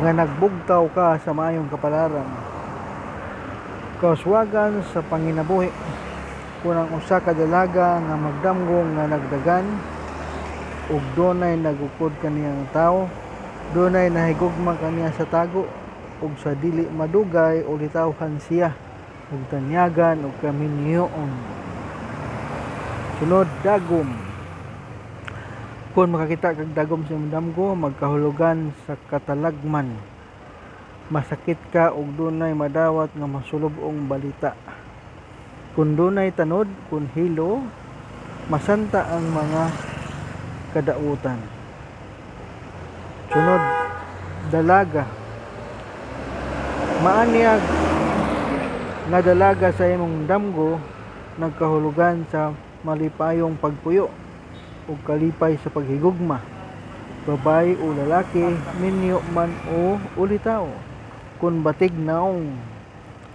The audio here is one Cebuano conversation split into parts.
Nga nagbugtaw ka sa maayong kapalaran. Kauswagan sa panginabuhi. Kon ang usa ka dalaga nga magdamgo nga nagdagan ug dunay nagukod kaniya nga tawo, dunay nahigugma kaniya sa tago ug sa dili madugay ulitawhan siya ug tanyagan og kaminyoon. Sunod, dagom. Kon makakita kag dagom sa imong damgo, magkahulugan sa katalagman. Masakit ka ug dunay madawat nga masulub-ong balita. Kon dunay tanod, kon hilo, masanta ang mga kadautan. Sunod, dalaga. Maanyag nga dalaga sa imong damgo nagkahulugan sa malipayong pagpuyo ug kalipay sa paghigugma. Babaye o lalaki, minyo man o ulitaw. Kon batig nawong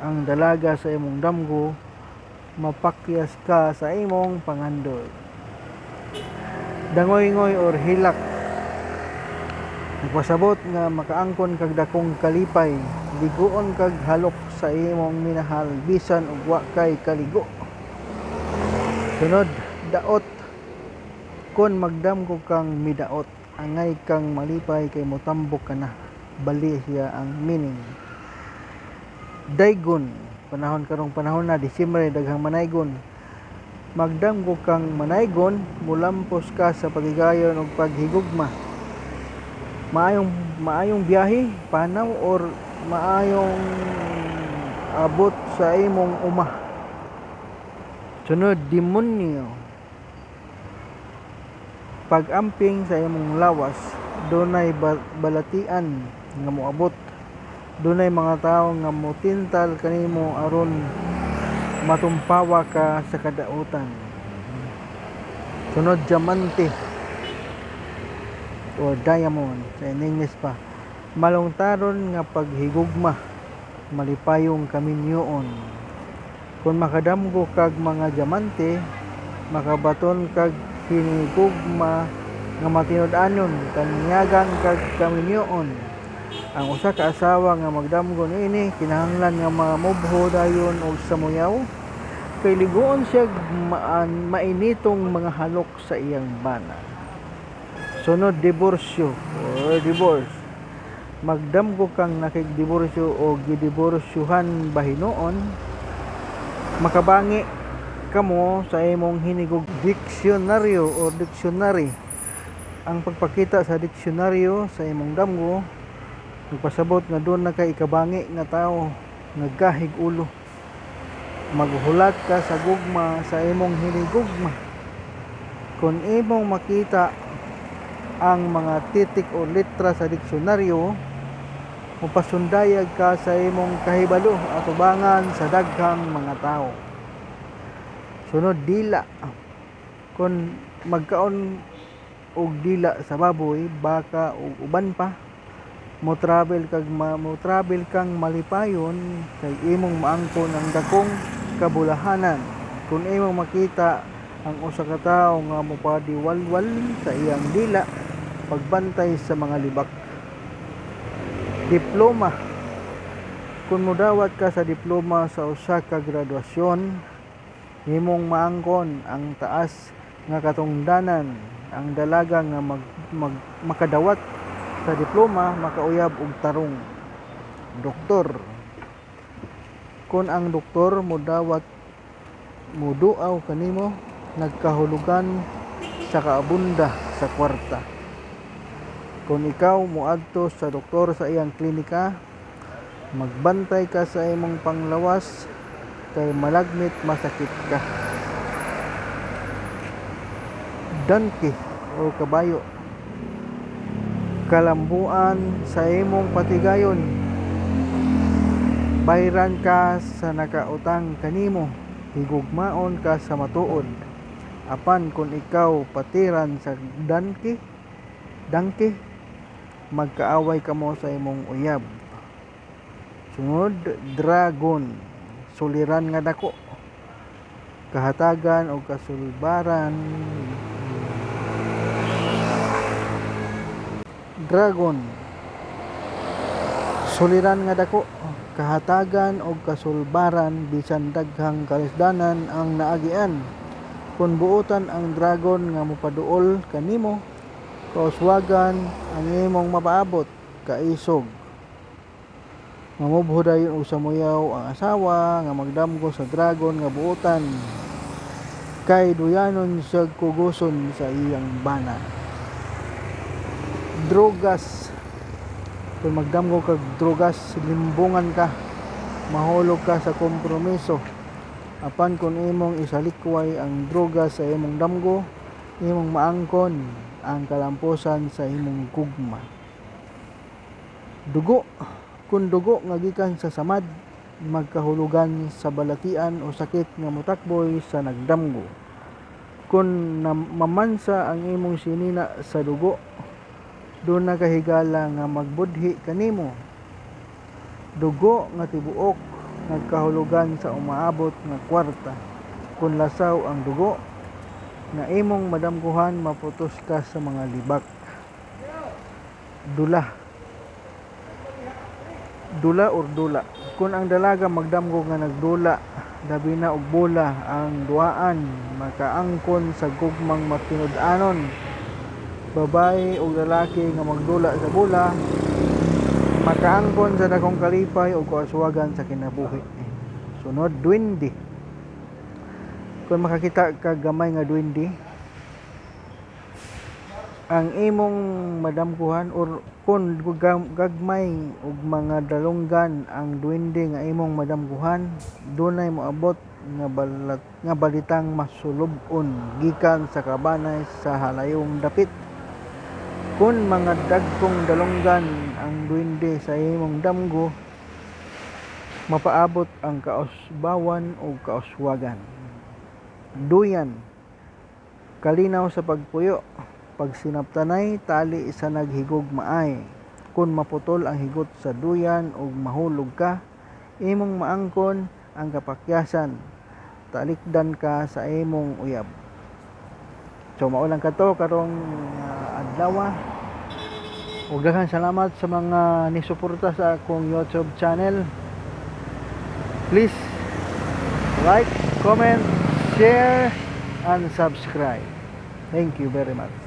ang dalaga sa imong damgo, mapakyas ka sa imong pangandoy. Dangoyngoy or hilak. Nagpasabot nga makaangkon kag dakong kalipay, liguon kag halok sa imong minahal bisan og wa kay kaligo. Sunod, daot. Kon magdamgo kang midaot, angay kang malipay kay motambok ka na. Bali siya ang meaning. Daygon. Panahon karong panahon na Disyembre, daghang manaygon. Magdamgo kang manaygon, mulampos ka sa paghigayon ug paghigugma. Maayong maayong biyahe, panaw or maayong abot sa imong uma. Sunod, demonyo. Pag-amping sa imong lawas, dunay balatian nga moabot. Dunay mga tawo nga motintal kanimo aron matumpawa ka sa kadautan. Sunod, diamante or diamond sa English pa. Malungtaron nga paghigugma, malipayong kaminyoon. Kung makadamgo kag mga diamante, makabaton kag hinigugma nga matinud-anon, tanyagan kag kaminyoon. Ang usa ka asawa nga magdamgo niini kinahanglan nga mamubho dayon og samuyaw kay liguon siya mainitong mga halok sa iyang bana. Sunod, diborsyo or divorce. Magdamgo kang nakigdiborsyo o gidiborsyuhan bahinuon, makabangi kamo sa imong hinigug. Diksyonaryo or dictionary. Ang pagpakita sa diksyonaryo sa imong damgo nagpasabot nga duna kay ikabangi nga tawo nga gahig ulo. Maghulat ka sa gugma sa imong hinigugma. Kon imong makita ang mga titik o letra sa diksyonaryo, mopasundayag ka sa imong kahibalo atubangan sa daghang mga tawo. Sunod, dila. Kon magkaon og dila sa baboy, baka ug uban pa, mo travel kang malipayon kay imong maangkon ang dakong kabulahanan. Kon imong makita ang usa ka tawo nga mopadiwalwal sa iyang dila, pagbantay sa mga libak. Diploma. Kung modawat ka sa diploma sa usa ka graduasyon, imong maangkon ang taas nga katungdanan. Ang dalaga nga makadawat sa diploma makauyab og tarong. Doktor. Kon ang doktor modawat moduaw kanimo, nagkahulugan sa kaabunda sa kwarta. Kon ikaw moadto sa doktor sa iyang klinika, magbantay ka sa imong panglawas kay malagmit masakit ka. Donkey o kabayo. Kalambuan sa imong patigayon. Bayran ka sa nakautang kanimo, higugmaon ka sa matuod. Apan kon ikaw patiran sa donkey, magkaaway kamo sa imong uyab. Sunod, dragon. Suliran nga dako. Kahatagan o kasulbaran. Dragon. Suliran nga dako, kahatagan og kasulbaran bisan daghang kalisdanan ang naagian. Kon buotan ang dragon nga mopaduol kanimo, kauswagan ang imong mapaabot, kaisog. Mamubho dayon og samuyaw ang asawa nga magdamgo sa dragon nga buotan kay duyanon siyag kugoson sa iyang bana. Drugas. Kung magdamgo kag drugas, limbungan ka, mahulog ka sa kompromiso. Apan kung imong isalikway ang drugas sa imong damgo, imong maangkon ang kalampusan sa imong gugma. Dugo. Kung dugo nga gikan sa samad, magkahulugan sa balatian o sakit nga motakboy sa nagdamgo. Kung mamansa ang imong sinina sa dugo, duna ka higala nga magbudhi kanimo. Dugo nga tibuok, nagkahulugan sa umaabot nga kwarta. Kung lasaw ang dugo nga imong madamgohan, maputos ka sa mga libak. Dula. Dula or dula. Kung ang dalaga magdamgo nga nagdula, labi na og bola ang duaan, makaangkon sa gugmang matinud-anon. Babaye ug lalaki nga magdula sa bola, makaangkon sa dakong kalipay ug kauswagan sa kinabuhi. Sunod, duwende. Kung makakita ka gamay nga duwende, ang imong madamgohan or kung gagmay og mga dalunggan ang duwende nga imong madamgohan, dunay moabot nga balitang masulub-on gikan sa kabanay sa halayong dapit. Kon mga dagkong dalunggan ang duwende sa imong damgo, mapaabot ang kausbawan ug kauswagan. Duyan. Kalinaw sa pagpuyo. Pagsinabtanay, tali sa naghigugmaay. Kon maputol ang higot sa duyan ug mahulog ka, imong maangkon ang kapakyasan. Talikdan ka sa imong uyab. So mao lang kato karong adlaw. Ug daghang salamat sa mga nisuporta sa akong YouTube channel. Please like, comment, share, and subscribe. Thank you very much.